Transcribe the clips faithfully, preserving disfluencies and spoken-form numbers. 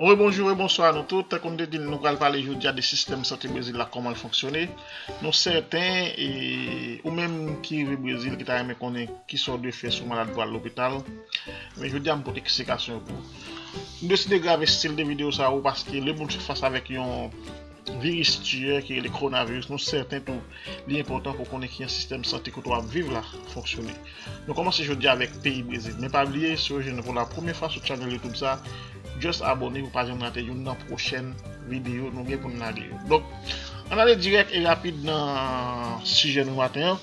Rebonjou e bonswa nou tout. Tankou m te di l, nou pral pale jodi a de sistèm sante Brezil la, kòman l fonksyone. Nou sèten, e, ou menm ki rive Brezil, ki ta renmen konnen kisa w dwe fè si w malad pou al lopital, men jodi a m pote eksplikasyon yo pou ou. M deside grave stil de videyo sa yo paske lemonn fè fas avèk yon viris tiyè ki rele kowonaviris. Nou sèten tou, li enpòtan pou w konnen kijan sistèm sante kote w ap viv la fonksyone. Nou kòmanse jodi a avèk peyi Brezil. Men pa bliye, si w jwenn nou pou la premyè fwa sou channel YouTube sa, just abòne pou w pa janm rate youn nan pwochèn videyo nou gen pou n lage yo. Donk, ann ale dirèk e rapid nan sijè nou maten an.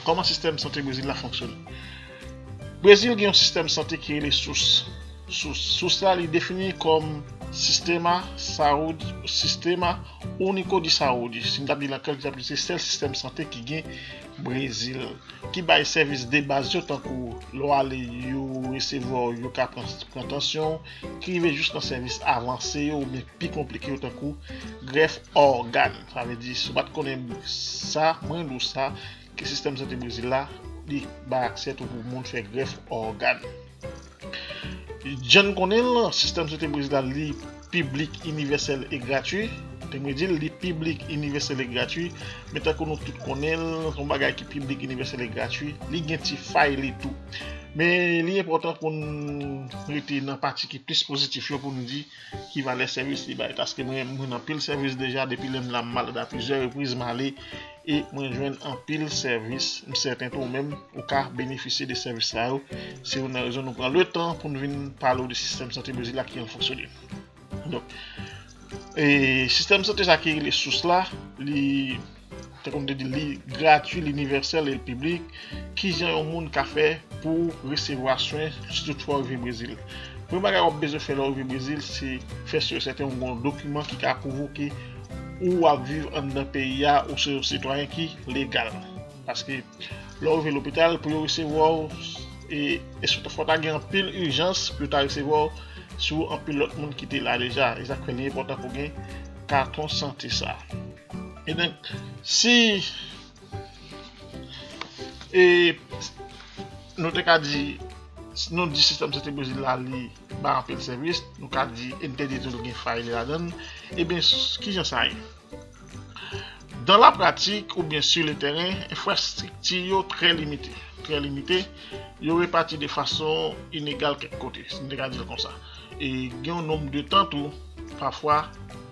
Kòman sistèm sante Brezil la fonksyone? Brezil gen yon sistèm sante ki rele SUS. SUS. SUS la, li defini kòm Sistema Saúde, Sistema Único de Saúde. Si m t ap di l an kreyòl, m t ap di se sèl sistèm sante ki gen Brezil, ki bay sèvis de baz yo, tankou lè w ale, yo resevwa w, yo ka pran, pran tansyon w, ki rive jis nan sèvis avanse yo oubyen pi konplike yo, tankou grèf ògàn. Sa vle di, si w pa t konnen sa, mwen di w sa, ke sistèm sante Brezil la, li bay aksè tou pou moun fè grèf ògàn. Jan n konnen l, sistèm sante Brezil la, li piblik, inivèsèl e gratui. Te mwen di l, li piblik, inivèsèl e gratui. Men tankou nou tout konnen l, se yon bagay ki piblik, inivèsèl e gratui. Li gen ti fay li tou. Men li enpòtan pou n rete nan pati ki plis pozitif yo pou n di ki valè sèvis li bay. Paske mwen, mwen anpil sèvis deja, depi lè m la m malad a plizyè repriz m ale, e mwen jwenn anpil sèvis. M sèten tou ou menm, ou ka benefisye de sèvis sa yo. Se youn nan rezon nou pran le tan pou n vin pale w de sistèm sante Brezil la, kijan l fonksyone. Donk, e sistèm sante sa ki rele SUS la, li, tankou m te di l, li gratui, li inivèsèl e l piblik. Kijan yon moun ka fè pou resevwa swen si toutfwa w rive Brezil? Premye bagay w ap bezwen fè lè w rive Brezil, se fè si e sèten w gen yon dokiman ki ka pwouve ke ou ap viv anndan peyi a, ou se yon sitwayen ki legal. Paske lè w rive lopital, pou yo resevwa w, e, e sou fò ta gen anpil ijans pou yo ta resevwa w sou anpil lòt moun ki te la deja. E sa k fè li enpòtan pou gen katon sante sa. E donk, si, e, nou te ka di, nou di sistèm sante Brezil la, li bay anpil sèvis, nou ka di, e n te di tou l gen fay li ladan l, ebyen, s-, kijan sa ye? Dan la pratik oubyen sur le terrain, enfrastrikti yo trè limite. Trè limite, yo repati de fason inegal kèk kote, si n te ka di l konsa. E gen yon nonb de tan tou, pafwa,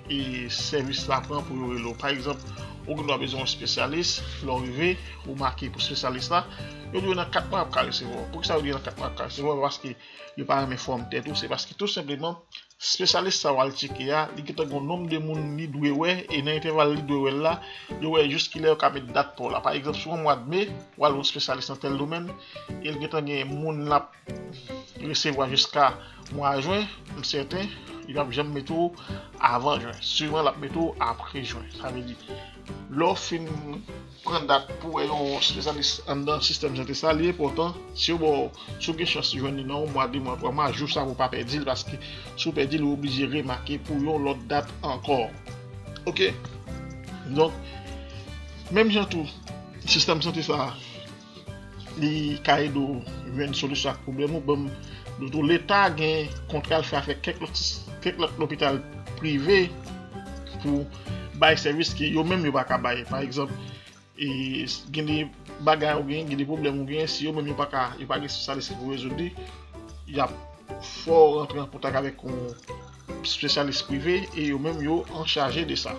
e sèvis la pran pou yo rele w. Pa egzanp, ou gendwa bezwen yon espesyalis, lè w rive, ou make pou espesyalis la, yo di w nan kat mwa y ap ka resevwa w. Poukisa yo di nan kat mwa y ap ka resevwa w? Paske yo pa renmen fòm tèt ou, se paske tou senpleman, espesyalis sa w al tcheke a, li gentan gen yon nonb de moun li dwe wè, e nan entèval li dwe wè l la, yo wè jis kilè yo ka met dat pou w la. Pa egzanp, si w an mwa de me, w al wè yon espesyalis nan tèl domèn, e l gentan gen moun l ap resevwa jiska mwa jen, m sèten, li p ap janm mete w avan jen. Siman, l ap mete w apre jen. Sa vle di, lè w fin pran dat pou wè yon espesyalis anndan sistèm sante sa, li enpòtan, si yo ba w, si w gen chans jwenn li nan yon mwa, de mwa, twa mwa, jou sa pou w pa pèdi l, paske si w pèdi l, ou oblije remake pou yon lòt dat ankò. Oke? Donk, menm jan tou, sistèm sante sa, li ka ede w jwenn solisyon ak pwoblèm ou. Ban m di w tou, Leta gen kontra l fè avèk kèk lòt, kèk lòt lopital prive pou bay sèvis ke yo menm yo pa ka bay. Pa egzanp, e, gen de bagay ou gen, gen de pwoblèm ou gen, si yo menm yo pa ka, yo pa gen espesyalis ki pou rezoud li, y ap fè w rantre an kontak avèk yon espesyalis prive e yo menm yo an chaje de sa.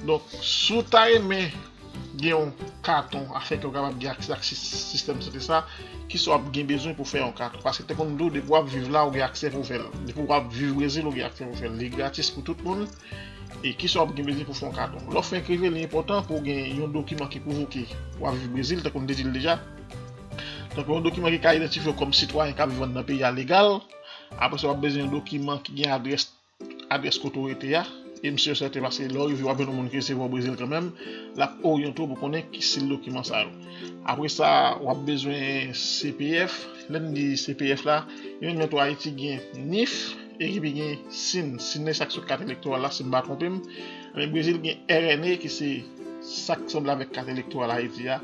Donk, si w ta renmen gen yon katon afè ke w kapab gen aksè ak sis-, sistèm sante sa, kisa w ap gen bezwen pou fè yon katon? Paske te konn di w, depi w ap viv la, ou gen aksè pou w fè l. Depi w ap viv Brezil, ou gen aksè pou w fè l. Li gratis pou tout moun. E kisa w ap gen bezwen pou fè yon katon? Lè w fenk rive, li enpòtan pou w gen yon dokiman ki pwouve ke w ap viv Brezil, tankou m te di l deja. Tankou yon dokiman ki ka idantifye w kòm sitwayen k ap viv anndan peyi a legal. Apre sa, w ap bezwen yon dokiman ki gen adrès, adrès kote w rete a. E m si e sèten, paske lè w rive, w ap jwenn yon moun ki resevwa w Brezil kanmenm, l ap oryante w pou konnen ki stil dokiman sa yo. Apre sa, w ap bezwen C P F. Lè n di C P F la, yo menm tou Ayiti gen nif, e epi gen sin. Sin nan se sa k sou kat elektoral la, si m pa twonpe m. Men Brezil gen R N A, ki se sa k sanble avèk kat elektoral Ayiti a.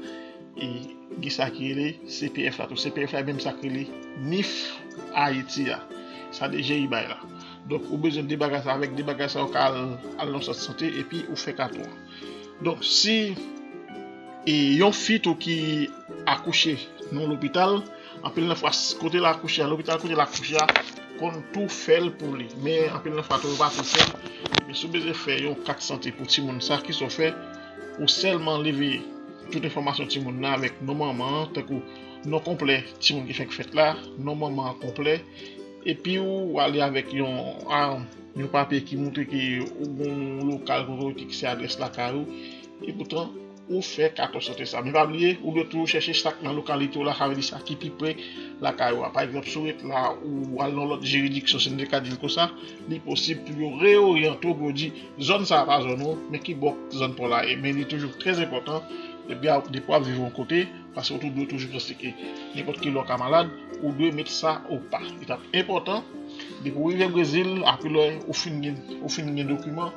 E gen sa ki rele C P F la tou. C P F la, menm sa k rele nif Ayiti a. Sa D G I bay la. Donk, ou bezwen de bagay sa, avèk de bagay sa, ou ka al, al nan sant sante epi ou fè kato a. Donk, si e yon fi tou ki akouche nan lopital, anpil nan fwa, kote l akouche a, lopital kote l akouche a, konn tou fè l pou li. Men anpil nan fwa tou, yo pa tou fè l. Men si w bezwen fè yon kat sante pou timoun sa, kisa w fè? Ou sèlman leve tout enfòmasyon timoun nan avèk non manman an, tankou non konplè timoun ki fèk fèt la, non manman an konplè, epi w ale avèk yon, a, yon papye ki montre ke ou gen yon lokal kote w rete ki se adrès lakay ou, epoutan ou fè kat sante sa. Men pa bliye, ou dwe toujou chèche sa k nan lokalite w la, sa vle di sa ki pi pre lakay ou a. Pa egzanp, si w ret la, ou al nan lòt jiridiksyon, si n te ka di l konsa, li posib pou yo reoryante w, pou yo di, zòn sa a pa zòn ou, men ki bò zòn pa w la ye. Men li toujou trè enpòtan, depi w ap viv yon kote, paske ou tou dwe toujou panse ke nenpòt ki lè w ka malad, ou dwe met sa o pa. Li t ap enpòtan, depi w rive Brezil, apre lè ou fin gen, ou fin gen dokiman,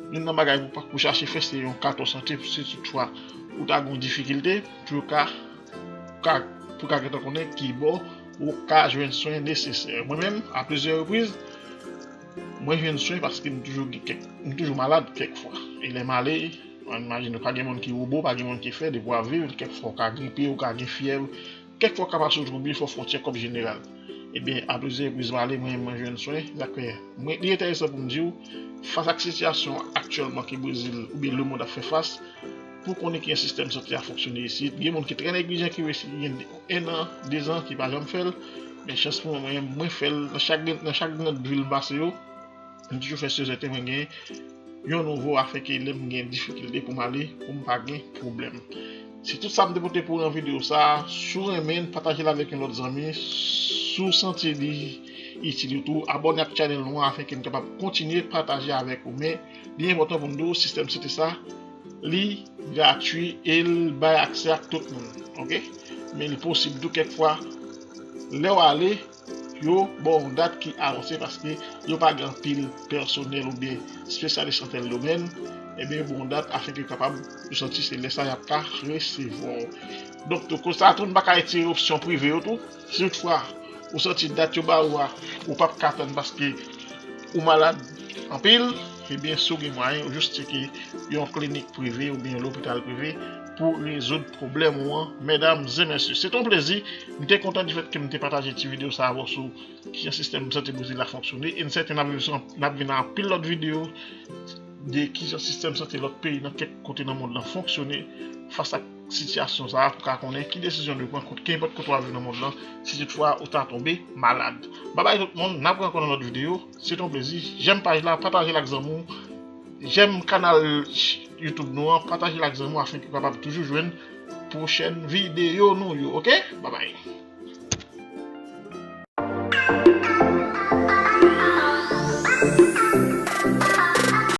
youn nan bagay pou, pou chache fè, se yon kat sante, si toutfwa ou ta gen yon difikilte, pou yo ka, ka, pou ka gentan konnen ki bò ou ka jwenn swen nesesè. Mwen menm, a plizyè repriz, mwen jwenn swen paske m toujou gen kèk, m toujou malad kèk fwa. E lè m ale, mwen imajine w, pa gen moun ki wobo, pa gen moun ki fè, depi w ap viv, kèk fwa w ka gripe, ou ka gen fyèv, kèk fwa w ka pase yon twouble, fò fwontyè kòm jeneral. Ebyen, a plizyè repriz m ale, mwen, mwen jwenn swen, sa k fè, mwen, li enteresan pou m di w, fas ak sitiyasyon aktyèlman ke Brezil oubyen lemonn ap fè fas, pou konnen kijan sistèm sante a fonksyone isit. Gen moun ki trè neglijan, ki resi gen en an, de zan, ki pa janm fè l. Men chans pou mwen, mwen, mwen fè l nan chak, nan chak gran vil m pase yo. M toujou fè sezèten mwen gen yon nouvo afin ke lè m gen difikilte pou m ale, pou m pa gen pwoblèm. Se tout sa m te pote pou w nan videyo sa a. Si w renmen l, pataje l avèk yon lòt zanmi. Si w santi li itil ou tou, abòne ak chanèl nou an afin ke n kapab kontinye pataje avèk ou. Men, li enpòtan pou n di w, sistèm sante sa, li gratui e l bay aksè ak tout moun, oke? Men li posib tou kèk fwa, lè w ale, yo ba w yon dat ki avanse paske yo pa gen anpil pèsonèl oubyen espesyalis nan tèl domèn, ebyen yo ba w yon dat afin ke yo kapab, yo santi se lè sa y ap ka resevwa w. Donk, tou, kote sa tou, nou pa ka retire opsyon prive yo tou. Si toutfwa, ou santi dat yo ba ou a, ou p ap ka tann paske ou malad anpil, ebyen, si w gen mwayen, ou jis tcheke yon klinik prive oubyen yon lopital prive pou rezoud pwoblèm ou an, medam e mesye. Se te yon plezi. M te kontan di fèt ke m te pataje ti videyo sa avè w sou kijan sistèm sante Brezil la fonksyone. E m sèten n ap vin, n ap vin ak anpil lòt videyo de kijan sistèm sante lòt peyi nan kèk kote nan mond lan fonksyone fas ak sitiyasyon sa a pou ka konnen ki desizyon w dwe pran kot, kenpòt kote w ap viv nan mond lan, si toutfwa ou ta tonbe malad. Babay tout moun, n ap wè ankò nan lòt videyo. Se te yon plezi. Jèm paj la, pataje l ak zanmi w. Jèm kanal YouTube nou an, pataje l ak zanmi w afin ke w kapab toujou jwenn pwochèn videyo nou yo, oke? Babay.